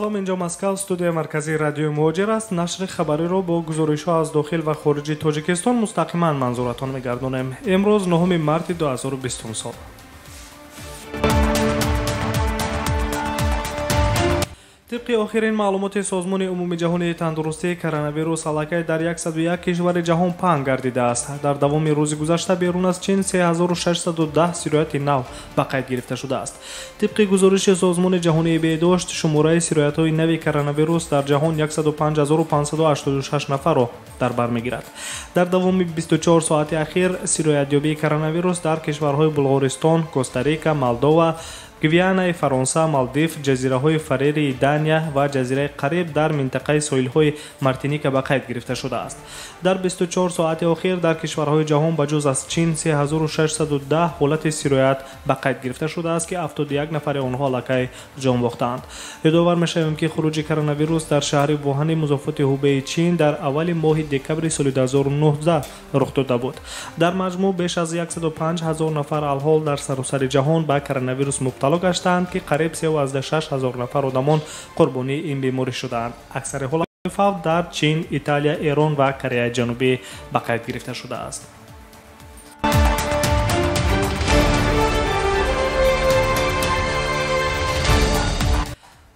Салом, инҷо Москва, студияи марказии радиои Муҳоҷир аст. Нашри хабариро бо гузоришҳо аз дохил ва хориҷи Тоҷикистон мустақиман манзуратон мегардонем. Имрӯз 9 марти 2020 сол. Тибқи охирин маълумоти Созмони умумиҷаҳонии тандурустӣ, коронавирус аллакай дар 101 кишвари ҷаҳон паҳн гардидааст. Дар давоми рӯзи гузашта берун аз Чин 3610 сирояти нав ба қайд гирифта шудааст. Тибқи гузориши Созмони ҷаҳонии беҳдошт, шумораи сироятҳои нави коронавирус дар ҷаҳон 105586 нафарро дар бар мегирад. Дар давоми 24 соати ахир сироятёбии коронавирус дар кишварҳои Булғористон, Коста-Рика, Молдова, Гвианаи Фаронса, Малдив, ҷазираҳои Фарерии Дания ва ҷазираи Қариб дар минтақаи соҳилҳои Мартиника ба қайд гирифта шудааст. Дар 24 соати охир дар кишварҳои ҷаҳон ба ҷуз аз Чин 3610 ҳолати сироят ба қайд гирифта шудааст, ки 71 нафари онҳо аллакай ҷон бохтаанд. Ёдовар мешавем, ки хуруҷи коронавирус дар шаҳри Вуҳани музофоти Ҳубеи Чин дар аввали моҳи декабри соли 2019 рух дода буд. Дар маҷмӯъ беш аз 105 ҳазор нафар алҳол дар саросари ҷаҳон ба коронавирус мубтало гаштаанд, ки қариб 36 ҳазор нафар одамон қурбонии ин беморӣ шудаанд. Аксари ҳолатҳои фавт дар Чин, Италия, Эрон ва Кореяи Ҷанубӣ ба қайд гирифта шудааст.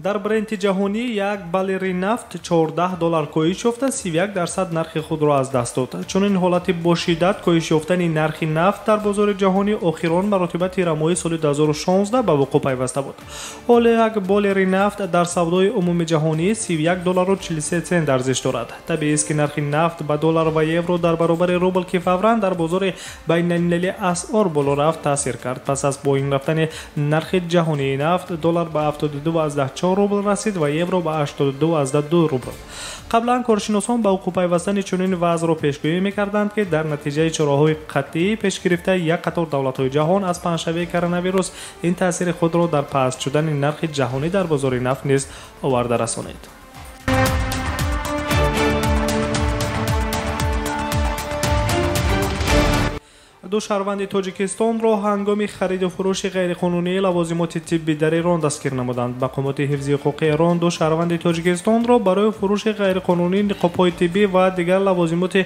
Дар бренти ҷаҳонӣ як баллери нафт 14 доллар коҳиш ёфта 31% нархи худро аз даст дод. Чунин ҳолати бо шиддат коҳиш ёфтани нархи нафт дар бозори ҷаҳонӣ охирон маротиба тирамоҳи соли 2016 ба вуқӯъ пайваста буд. Ҳоло як боллери нафт дар савдои умумиҷаҳонӣ 31 доллару 43 цент арзиш дорад. Табиист, ки нархи нафт ба доллар ва евро дар баробари рубл, ки фавран дар бозори байналмилалии асъор боло рафт, таъсир кард. Пас аз поин рафтани нархи ҷаҳонии нафт, доллар ба 72,4 рубл расид ва евро ба 82,2 рубл. Қаблан коршиносон ба вуқӯъ пайвастани чунин вазъро пешгӯӣ мекарданд, ки дар натиҷаи чораҳои қатъии пешгирифтаи як қатор давлатҳои ҷаҳон аз паҳншавии коронавирус ин таъсири худро дар паст шудани нархи ҷаҳонӣ дар бозори нафт низ оварда расонид. Ду шаҳрванди Тоҷикистонро ҳангоми хариду фурӯши ғайриқонунии лавозимоти тиббӣ дар Эрон дастгир намуданд. Мақомоти ҳифзи ҳуқуқи Эрон ду шаҳрванди Тоҷикистонро барои фурӯши ғайриқонунии ниқобҳои тиббӣ ва дигар лавозимоти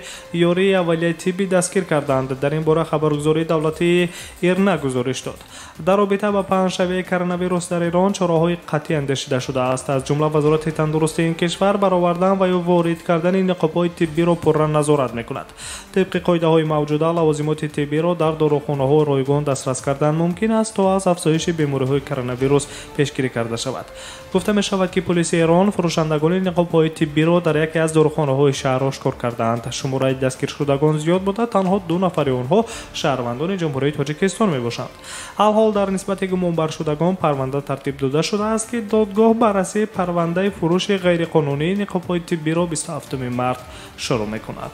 ёрии аввалияи тиббӣ дастгир карданд. Дар ин бора хабаргузории давлатии Ирна гузориш дод. Дар робита ба паҳншавии коронавирус дар Эрон чораҳои қатъӣ андешида шудааст. Аз ҷумла вазорати тандурустии ин кишвар баровардан ва ё ворид кардани ниқобҳои тиббиро пурра назорат мекунад. Тибқи қоидаҳои мавҷуда, лавозимоти тиббиро дар дорухонаҳо ройгон дастрас кардан мумкин аст, то аз афзоиши бемориҳои коронавирус пешгирӣ карда шавад. Гуфта мешавад, ки полиси Эрон фурӯшандагони ниқобҳои тиббиро дар яке аз дорухонаҳои шаҳр ошкор кардаанд. Шумораи дастгиршудагон зиёд буда, танҳо ду нафари онҳо шаҳрвандони Ҷумҳурии Тоҷикистон мебошанд. Алҳол дар нисбати гумонбаршудагон парванда тартиб дода шудааст, ки додгоҳ баррасии парвандаи фурӯши ғайриқонунии ниқобҳои тиббиро 27 март шурӯъ мекунад.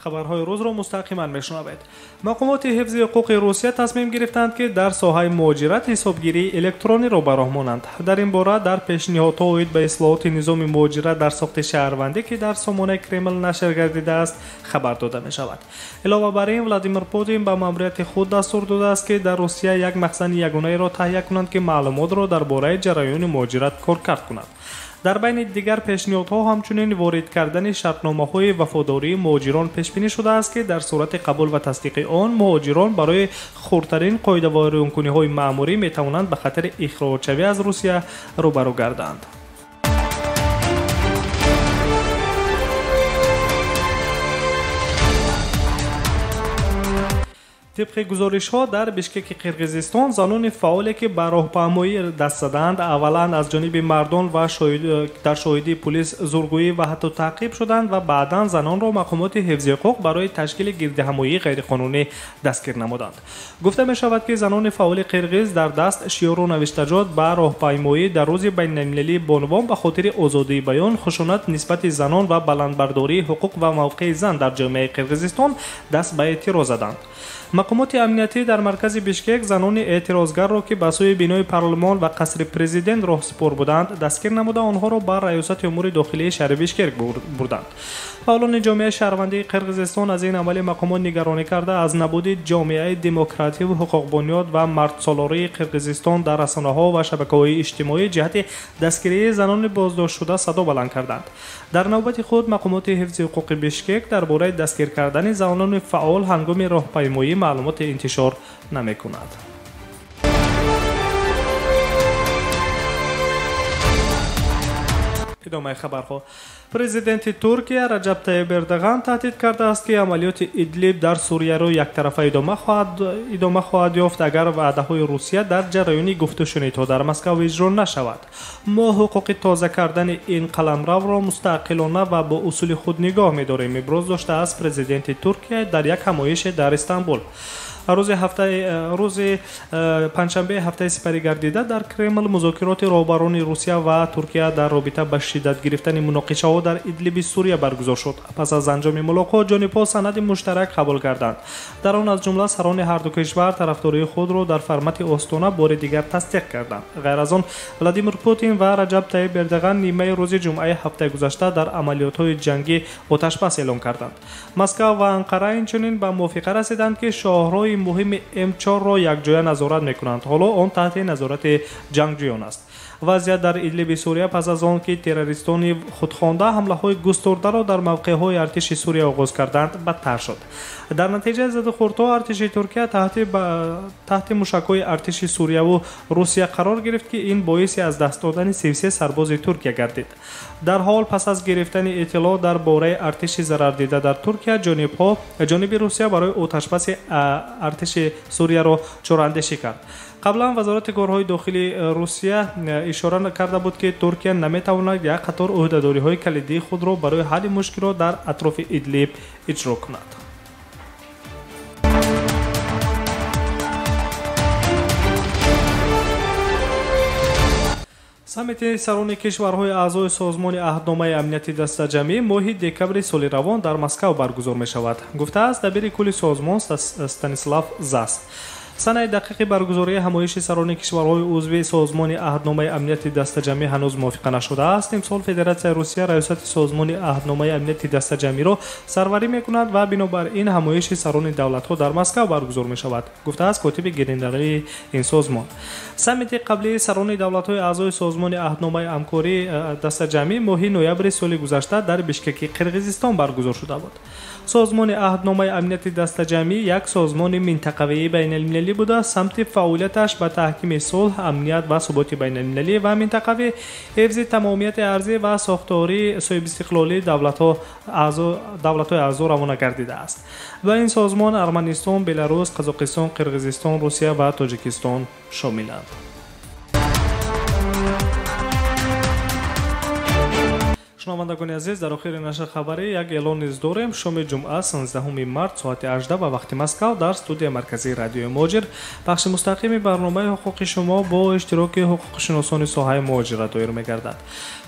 Хабарҳои рӯзро мустақиман мешунавед. Мақомоти ҳифзи ҳуқуқи Русия тасмим гирифтанд, ки дар соҳаи муҳоҷират ҳисобгирии электрониро ба роҳ монанд. Дар ин бора дар пешниҳодҳо оид ба ислоҳоти низоми муҳоҷират дар сохти шаҳрвандӣ, ки дар сомонаи Кремл нашр гардидааст, хабар дода мешавад. Илова бар ин, Владимир Путин ба маъмурияти худ дастур додааст, ки дар Русия як махзани ягонаеро таҳия кунанд, ки маълумотро дар бораи ҷараёни муҳоҷират коркард кунад. Дар байни дигар пешниҳодҳо ҳамчунин ворид кардани шартномаҳои вафодории муҳоҷирон пешбинӣ шудааст, ки дар сурати қабул ва тасдиқи он муҳоҷирон барои хурдтарин қоидавайронкуниҳои маъмурӣ метавонанд ба хатари ихроҷшавӣ аз Русия рӯбарӯ гарданд. Тибқи гузоришҳо, дар Бишкеки Қирғизистон занони фаъоле, ки ба роҳпаймоӣ даст заданд, аввалан аз ҷониби мардон ва дар шоҳидии пулис зургӯӣ ва ҳатто таъқиб шуданд ва баъдан занонро мақомоти ҳифзи ҳуқуқ барои ташкили гирдиҳамоии ғайриқонунӣ дастгир намуданд. Гуфта мешавад, ки занони фаъоли қирғиз дар даст шиёру навиштаҷот ба роҳпаймоӣ дар рӯзи байналмилалии бонувон ба хотири озодии баён, хушунат нисбати занон ва баландбардории ҳуқуқ ва мавқеи зан дар ҷомеаи Қирғизистон даст ба эътироз заданд. Мақомоти амниятӣ дар маркази Бишкек занони эътирозгарро, ки ба сӯи бинои парлумон ва қасри президент роҳсипор буданд, дастгир намуда онҳоро ба раёсати умури дохилии шаҳри Бишкек бурданд. Фаъолони ҷомеаи шаҳрвандии Қирғизистон аз ин амали мақомот нигаронӣ карда, аз набуди ҷомеаи демокративу ҳуқуқбунёд ва мардсолории Қирғизистон дар расонаҳо ва шабакаҳои иҷтимоӣ ҷиҳати дастгирии занони боздоштшуда садо баланд карданд. Дар навбати худ мақомоти ҳифзи ҳуқуқи Бишкек дар бораи дастгир кардани занони фаъол ҳангоми роҳпаймоӣ маълумоти интишор намекунад. Идомаи хабарҳо. Президенти Туркия Раҷаб Тайиб Эрдоған таҳдид кардааст, ки амалиёти Идлиб дар Сурияро яктарафа идома хоҳад ёфт, агар ваъдаҳои Русия дар ҷараёни гуфтушунидҳо дар Москав иҷро нашавад. Мо ҳуқуқи тоза кардани ин қаламравро мустақилона ва бо усули худ нигоҳ медорем, иброз доштааст президенти Туркия дар як ҳамоише дар Истанбул. Рӯзи панҷшанбеи ҳафтаи сипарӣ гардида дар Кремл музокироти роҳбарони Русия ва Туркия дар робита ба шиддат гирифтани муноқишаҳо дар Идлиби Сурия баргузор шуд. Пас аз анҷоми мулоқот ҷонибҳо санади муштарак қабул карданд. Дар он аз ҷумла сарони ҳарду кишвар тарафдории худро дар формати Остона бори дигар тасдиқ карданд. Ғайр аз он Владимир Путин ва Раҷаб Тайиб Эрдоған нимаи рӯзи ҷумъаи ҳафтаи гузашта дар амалиётҳои ҷангӣ оташбас эълон карданд. Москав ва Анқара инчунин ба мувофиқа расиданд, ки шоҳроҳи муҳими М4-ро якҷоя назорат мекунанд. Ҳоло он таҳти назорати ҷангҷӯён аст. Вазъият дар Идлиби Сурия пас аз он ки террористони худхонда ҳамлаҳои густурдаро дар мавқеъҳои артиши Сурия оғоз карданд, бадтар шуд. Дар натиҷаи задухӯрдҳо артиши Туркия таҳти мушакҳои артиши Сурияву Русия қарор гирифт, ки ин боиси аз даст додани 33 сарбози Туркия гардид. Дар ҳол пас аз гирифтани иттилоъ дар бораи артиши зарардида дар Туркия, ҷониби Русия барои оташбаси артиши Сурияро чораандешӣ кард. Қаблан вазорати корҳои дохилии Русия ишора карда буд, ки Туркия наметавонад як қатор ӯҳдадориҳои калидии худро барои ҳалли мушкилот дар атрофи Идлиб иҷро кунад. Саммити сарони кишварҳои аъзои созмони аҳдномаи амнияти дастаҷамъӣ моҳи декабри соли равон дар Москав баргузор мешавад, гуфтааст дабири кулли созмон Станислав Зас. Санаи дақиқи баргузории ҳамоиши сарони кишварҳои узви созмони аҳдномаи амнияти дастаҷамъӣ ҳанӯз мувофиқа нашудааст. Имсол Федератсияи Русия раёсати созмони аҳдномаи амнияти дастаҷамъиро сарварӣ мекунад ва бинобар ин ҳамоиши сарони давлатҳо дар Москав баргузор мешавад, гуфтааст котиби генералии ин созмон. Саммити қаблии сарони давлатҳои аъзои созмони аҳдномаи ҳамкории дастаҷамъӣ моҳи ноябри соли гузашта дар Бишкеки Қирғизистон баргузор шуда буд. Созмони аҳдномаи амнияти дастаҷамъӣ як созмони минтақавии байналмилалӣ буда, самти фаъолияташ ба таҳкими сулҳ, амният ва суботи байналмилалӣ ва минтақавӣ, ҳифзи тамомияти арзӣ ва сохтории соҳибистиқлолии давлатҳои аъзо равона гардидааст. Ба ин созмон Арманистон, Беларус, Қазоқистон, Қирғизистон, Русия ва Тоҷикистон шомиланд. Шунавандагони азиз, дар охири нашр хабарӣ як эълон низ дорем. Шоми ҷумъа 16 март соати 18 ба вақти Москав дар студияи марказии радиои Муҳоҷир пахши мустақими барномаи ҳуқуқи шумо бо иштироки ҳуқуқшиносони соҳаи муҳоҷират доир мегардад.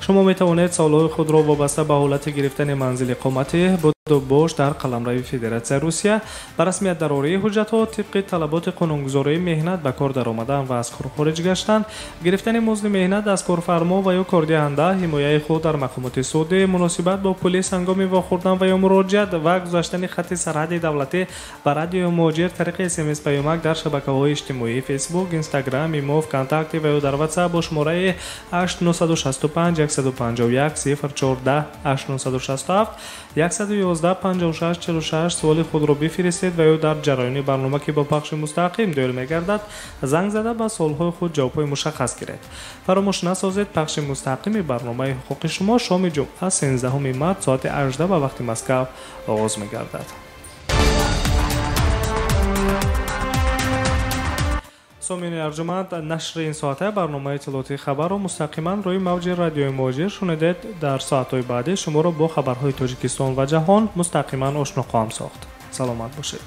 Шумо метавонед саволҳои худро вобаста ба ҳолати гирифтани манзили иқоматӣ, буду бош дар қаламрави Федератсияи Русия, ба расмият дарории ҳуҷҷатҳо тибқи талаботи қонунгузории меҳнат, ба кор даромадан ва аз кор хориҷ гаштан, гирифтани музди меҳнат аз корфармо ва ё кордиҳанда, ҳимояи худ дар мақомоти судӣ, муносибат бо пулис ҳангоми вохӯрдан ва ё муроҷиат ва гузаштани хатти сарҳади давлатӣ ба радиои Муҳоҷир тариқи смс паёмак дар шабакаҳои иҷтимоӣ Фейсбук, Инстаграм, Имо, ВКонтакте ва ё дар Ватсап бо шумораи 8965 151 014 8967 111 56 46 суоли худро бифиристед ва ё дар ҷараёни барнома, ки бо пахши мустақим доир мегардад, занг зада ба суолҳои худ ҷавобҳои мушаххас гиред. Фаромӯш насозед, пахши мустақими барномаи ҳуқуқи шумо шоми ҷумъа 13 март соати 18 ба вақти Москав оғоз мегардад. Сомини арҷуманд, нашри ин соата барномаи иттилоотии хабарро мустақиман рӯи мавҷи радиои Муҳоҷир шунидед. Дар соатҳои баъдӣ шуморо бо хабарҳои Тоҷикистон ва ҷаҳон мустақиман ошно хоҳам сохт. Саломат бошед.